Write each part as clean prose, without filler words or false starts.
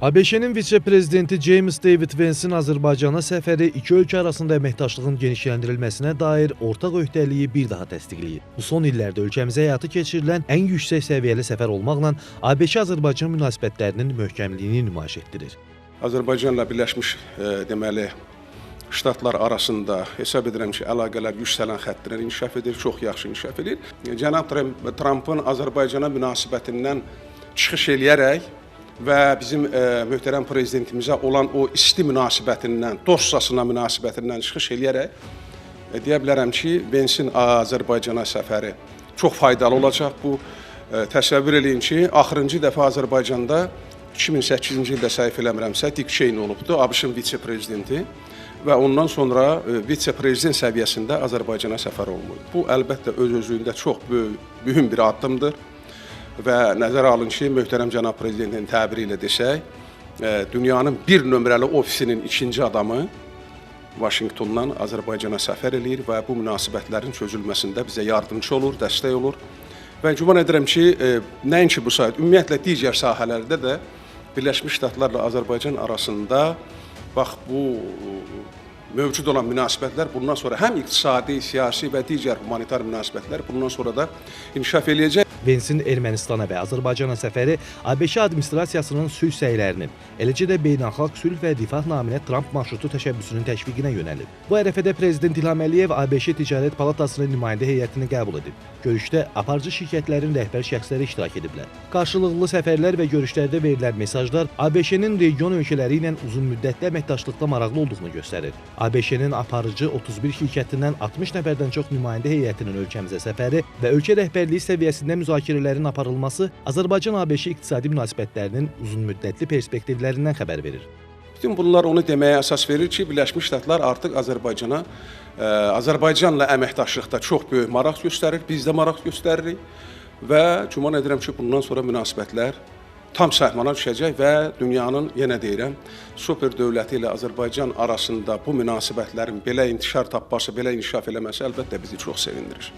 ABŞ-nin vitse-prezidenti James David Vance'in Azərbaycana səfəri iki ölkə arasında əməkdaşlığın genişləndirilməsinə dair ortaq öhdəliyi bir daha təsdiqləyir. Bu son illərdə ölkəmizə həyata keçirilən ən yüksək səviyyəli səfər olmaqla ABŞ-Azərbaycan münasibətlərinin möhkəmliyini nümayiş etdirir. Azərbaycanla Birləşmiş deməli Ştatlar arasında hesab edirəm ki, əlaqələr yüksələn xəttlə inkişaf edir, çox yaxşı inkişaf edir. Cənab Trampın Azərbaycana münasibətindən çıxış eləyərək və bizim möhtərəm prezidentimizə olan o isti münasibətindən, dostcasına münasibətindən çıxış eləyərək deyə bilərəm ki, Vance'in Azərbaycana səfəri çox faydalı olacaq. Bu, təsəvvür eləyin ki, axırıncı dəfə Azərbaycanda 2008-ci ildə səhv eləmirəmsə, Dick Cheney olubdu, ABŞ-ın vitse-prezidenti və ondan sonra vitse-prezident səviyyəsində Azərbaycana səfər olunur. Bu, əlbəttə, öz-özlüyündə çox böyük, mühüm bir addımdır. Və nəzərə alın ki, möhtərəm cənab prezidentin təbiri ilə desək, dünyanın bir nömrəli ofisinin ikinci adamı Vaşinqtondan Azərbaycana səfər eləyir və bu münasibətlərin çözülməsində bizə yardımçı olur, dəstək olur. Və güman edirəm ki, nəinki bu sahədə, ümumiyyətlə digər sahələrdə də Birləşmiş Ştatlarla Azərbaycan arasında bax bu mövcud olan münasibətlər bundan sonra həm iqtisadi, siyasi və digər humanitar münasibətlər bundan sonra da inkişaf eləyəcək. Vance'in Ermənistana və Azərbaycana səfəri ABŞ administrasiyasının sülh səylərinin, eləcə də beynəlxalq sülh və rifah naminə Tramp marşrutu təşəbbüsünün təşviqinə yönəlib. Bu ərəfədə Prezident İlham Əliyev ABŞ Ticarət Palatasının nümayəndə heyətini qəbul edib. Görüşdə aparıcı şirkətlərin rəhbər şəxsləri iştirak ediblər. Qarşılıqlı səfərlər və görüşlərdə verilən mesajlar ABŞ-nin region ölkələri ilə uzunmüddətli əməkdaşlıqda maraqlı olduğunu göstərir. ABŞ-nin aparıcı 31 şirkətindən 60 nəfərdən çox nümayəndə heyətinin ölkəmizə səfəri və ölkə rəhbərliyi səviyyəsində müzakirələrin aparılması Azərbaycan-ABŞ iqtisadi münasibətlərinin uzunmüddətli perspektivlərindən xəbər verir. Bütün bunlar onu deməyə əsas verir ki, Birləşmiş Ştatlar artıq Azərbaycana, Azərbaycanla əməkdaşlıqda çox böyük maraq göstərir, biz də maraq göstəririk və güman edirəm ki, bundan sonra münasibətlər tam səhmana düşəcək və dünyanın, yenə deyirəm, super dövləti ilə Azərbaycan arasında bu münasibətlərin belə intişar tapması, belə inkişaf eləməsi əlbəttə bizi çox sevindirir.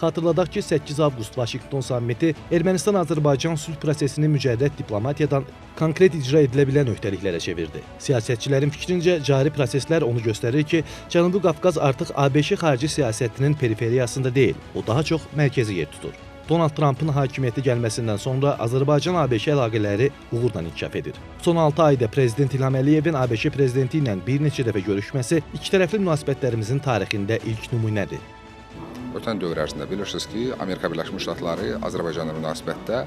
Xatırladaq ki, 8 avqust Vaşinqton sammiti Ermənistan-Azərbaycan sülh prosesini mücərrəd diplomatiyadan konkret icra edilə bilən öhdəliklərə çevirdi. Siyasətçilərin fikrincə, cari proseslər onu göstərir ki, Cənubi Qafqaz artıq ABŞ xarici siyasətinin periferiyasında deyil, o daha çox mərkəzi yer tutur. Donald Trumpın hakimiyyətə gəlməsindən sonra Azərbaycan-ABŞ əlaqələri uğurla inkişaf edir. Son 6 ayda Prezident İlham Əliyevin ABŞ prezidenti ilə bir neçə dəfə görüşməsi iki tərəfli münasibətlərimizin tarixində ilk nümunədir. Ötən dövr ərzində bilirsiniz ki, Amerika Birləşmiş Ştatları Azərbaycanla münasibətdə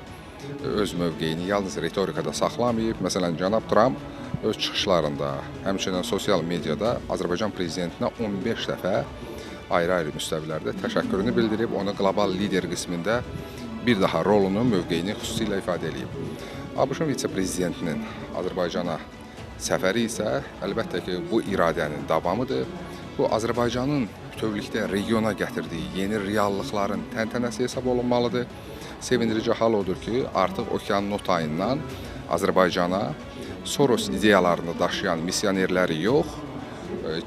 öz mövqeyini yalnız ritorikada saxlamayıb. Məsələn, cənab Tramp öz çıxışlarında, həmçinin sosial mediada Azərbaycan prezidentinə 15 dəfə ayrı-ayrı müstəvilərdə təşəkkürünü bildirib, onu qlobal lider qismində bir daha rolunu, mövqeyini xüsusilə ifadə eləyib. ABŞ-ın vitse-prezidentinin Azərbaycana səfəri isə əlbəttə ki, bu iradənin davamıdır. Bu, Azərbaycanın bütövlükdə regiona gətirdiyi yeni reallıqların təntənəsi hesab olunmalıdır. Sevindirici hal odur ki, artıq okeanın o tayından Azərbaycana Soros ideyalarını daşıyan missionerləri yox,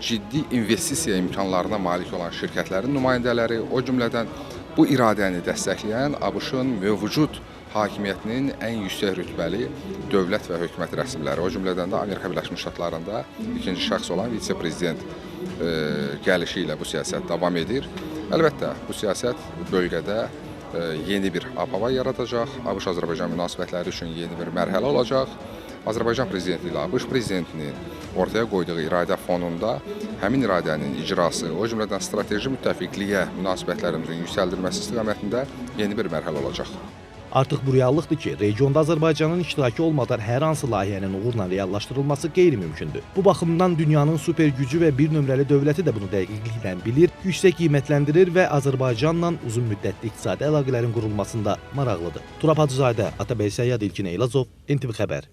ciddi investisiya imkanlarına malik olan şirkətlərin nümayəndələri, o cümlədən bu iradəni dəstəkləyən ABŞ-ın mövcud hakimiyyətinin ən yüksək rütbəli dövlət və hökumət rəsmiləri, o cümlədən də Amerika Birləşmiş Ştatlarında ikinci şəxs olan vitse-prezident gəlişi ilə bu siyasət davam edir. Əlbəttə, bu siyasət bölgədə yeni bir ab-hava yaradacaq, ABŞ-Azərbaycan münasibətləri üçün yeni bir mərhələ olacaq. Azərbaycan prezidenti ilə ABŞ prezidentinin ortaya qoyduğu iradə fonunda həmin iradənin icrası, o cümlədən strateji müttəfiqliyə münasibətlərimizin yüksəldilməsi istiqamətində yeni bir mərhələ olacaq. Artıq bu reallıqdır ki, regionda Azərbaycanın iştirakı olmadan hər hansı layihənin uğurla reallaşdırılması qeyri-mümkündür. Bu baxımdan dünyanın super gücü və bir nömrəli dövləti də bunu dəqiqliklə bilir, yüksək qiymətləndirir və Azərbaycanla uzun müddətli iqtisadi əlaqələrin qurulmasında maraqlıdır. Turab Hacızadə, Atabəy Səyyad, İlkin Eylazov, NTV Xəbər.